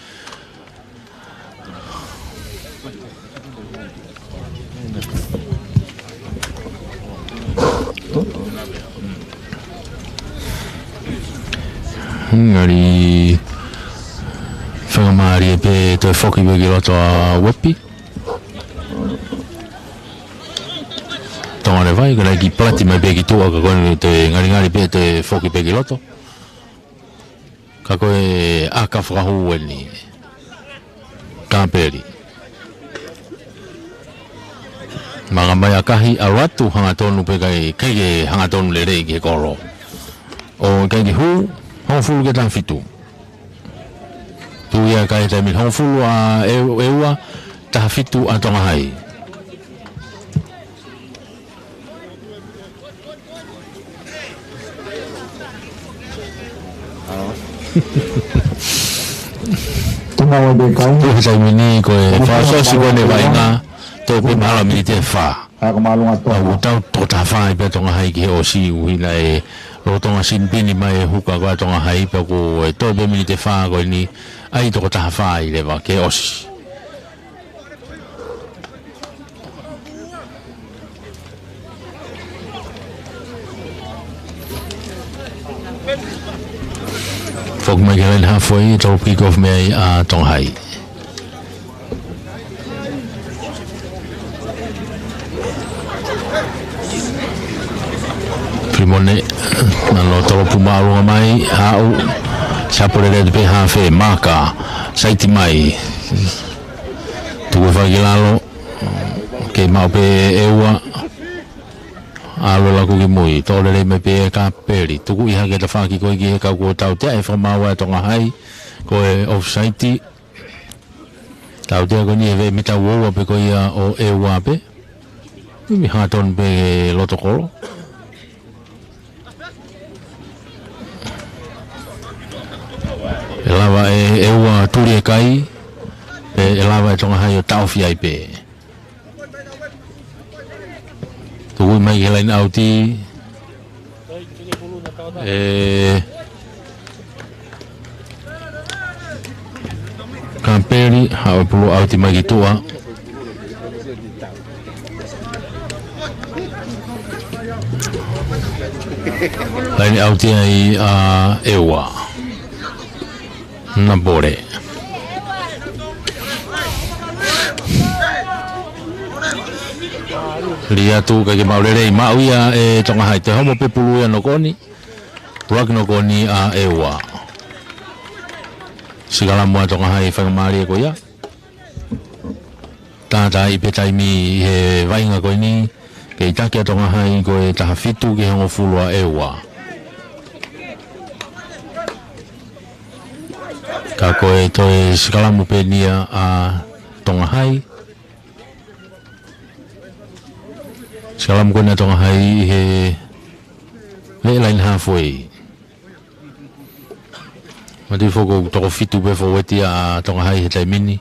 Ngali faingamālie pē toe foki pē ki loto ʻa Uepi. Tonga Levai, ka naʻe kiʻi palati mai pē ki tuʻa ka ko eni toe ngalingali pē toe foki pē ki loto. Ka ko e ʻaka fakahū eni. Kapeli. Manga mai ʻakahi, ʻalu atu, hangatonu pē kae, kae hangatonu lelei ki he kolo. ʻO ʻikai ke hū, hongofulu ki he taha fitu. Tuʻu ia kae taimi hongofulu ʻa ʻEu-, ʻEua, taha fitu ʻa Tonga Hai. Tuna wa de kai. Tuʻu he taimi ni ko e fakaʻosiʻosi ko eni e vaʻinga, tō pē mahalo miniti ʻe fā. Ako malunga tō. Au tau tō taha fā ai pē ʻa Tonga Hai ki he ʻosi ʻuhinga e lolotonga sinipini mai e huka ko ē ʻa Tonga Hai pea ko e tō pē miniti ʻe fā ko eni ʻai tō taha fā ai leva ke ʻosi. Foki mai ki he laine hafoi, tau kick off mei ai ʻa Tonga Hai. Filimone, nano tolo puma alunga mai, haʻu, sapo lelei pē hafe, maka, saiti mai. Tuku e fai ki lalo, ke maʻu pē ʻEua, ʻalu e laku ki mui, tō lelei mai pē ʻe Kapeli, tuku ʻi hake tafaʻaki ko ē ki he kau kuo tautea e fakamaau ʻa Tonga Hai, ko e offside, Tautea ko eni he veʻe mita uaua pē ko ia ʻo ʻEua pē. Imi hatoni pē he loto kolo. ʻE lava ʻe ʻEua tuli e kai, pe ʻe lava ʻe Tonga Hai ʻo taʻofi ai pē. Tuku mai ki he laine ʻauti. ʻE Kapeli, haʻu e pulu ʻauti mai ki tuʻa. Laine ʻauti ai ʻa ʻEua. Napole. Lī atu, ʻikai ke maʻu lelei, maʻu ia ʻe Tonga Hai, toe homo pē pulu ia ʻo nokoni. Tuʻaki nokoni ʻa ʻEua. Sikalamu ʻa Tonga Hai, faingamālie ko ia. Tātaaʻi pē taimi ʻi he vaʻinga ko eni, kei taki ʻa Tonga Hai ko e taha fitu ki he hongofulu ʻa ʻEua. Ka ko e toe sikalamu pē eni ia ʻa Tonga Hai. Sikalamu ko ena ʻa Tonga Hai ʻi he, he laine halfway. Mati foko toko fitu pē fōueti ʻa Tonga Hai he taimi ni.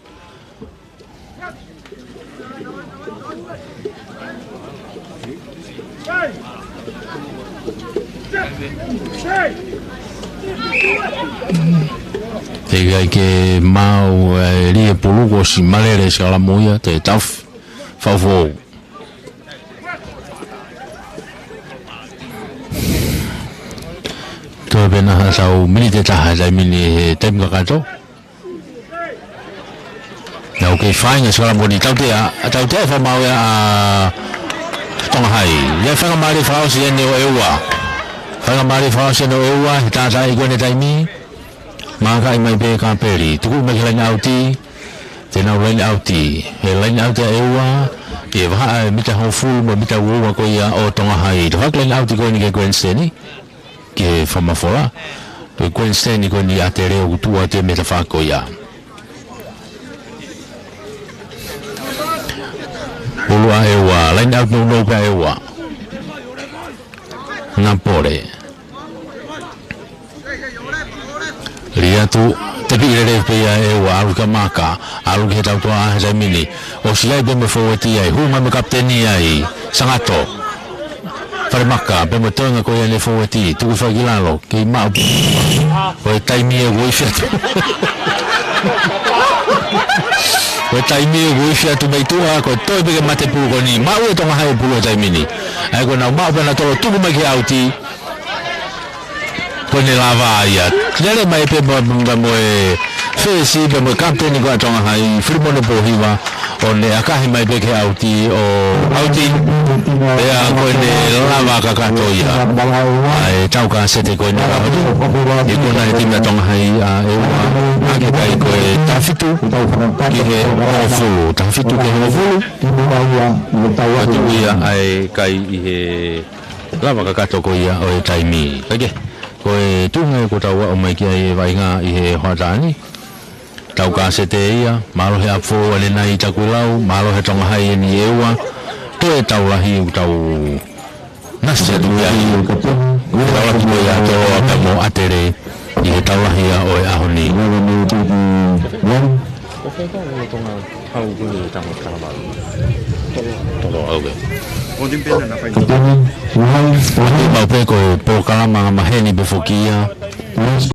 Teʻeki ai ke maʻu, ʻe, lī e pulu, kuo ʻosi malele sikalamu ia, toe taʻofi. Fau fou. Toe pē ʻe ha tau miniti ʻe taha he taimi ni he taimi kakato. Naʻa ku kei feinga sikalamu ni, tautea, tautea e fakamaau ia ʻa Tonga Hai. ʻIo, faingamālie fakaʻosi eni ʻo ʻEua. Faingamālie fakaʻosi eni ʻo ʻEua, he tātaaʻi ko eni e taimi. Ngākaʻi mai pē Kapeli, tuku mai ki he laine ʻauti, te nau laine ʻauti. He laine ʻauti ʻa ʻEua, ʻi he vahaʻa e mita hongofulu mo e mita uaua ko ia ʻo Tonga Hai. Toe hake laine ʻauti ko eni ki he Queensland, ki he fakamafola. Ko e Queensland ko eni ʻa Tele ʻoku tuʻu atu ia mei he tafaʻaki ko ia. Pulu ʻa ʻEua, laine ʻauti nounou pē ʻa ʻEua. Napole. Lī atu, tepi lelei pē ia ʻa ʻEua, ʻalu ki he maka, ʻalu ki he tautoʻa he taimi ni. ʻOsi ai pē mo e fōueti ai, hū mai mo e kapiteni ai, Sangato. Falemaka, pea mo e toenga ko ia ʻene fōueti, tuku fai ki lalo, kei maʻu. Ko e taimi ʻe uifi atu. Ko e taimi ʻe uifi atu mei tuʻa, ko e toe pē ke mate pulu ko eni, maʻu ʻe Tonga Hai pulu he taimi ni. ʻA ia ko ʻenau maʻu pē ʻenau tolo tuku mai ki he ʻauti. Ko ʻene lava ia. Lele mai pē mo, mo, mo e fesi, pea mo e kapiteni ko ia ʻa Tonga Hai, Filimone Pōhiva, ʻo ne ʻakahi mai pē ki he ʻauti, ʻo ʻauti. Pea ko ʻene lava kakato ia. ʻA e tau kasete ko eni ka hatu. ʻI he kona ʻe he timi ʻa Tonga Hai ʻa ʻEua, ʻa e kai ko e taha fitu, ki he hongofulu, taha fitu ki he hongofulu. Atu ia ʻa e kai ʻi he lava kakato ko ia ʻo e taimi. Kae kehe, ko e tuʻunga ʻoku tau aʻu mai ki ai e vaʻinga ʻi he hoʻatā ni. Tau kasete ia, mālō he ʻapi foʻou ʻanenai ʻi Takuilau, mālō he Tonga Hai eni ʻEua, toe tau lahi ʻoku tau nasi atu ki ai. Tau lahi ko ia tolo ʻa pea mo ʻAtele ʻi he tau lahi ia ʻo e ʻaho ni. Tolo, okay. Mau pē ko e polokalama angamaheni pē foki ia.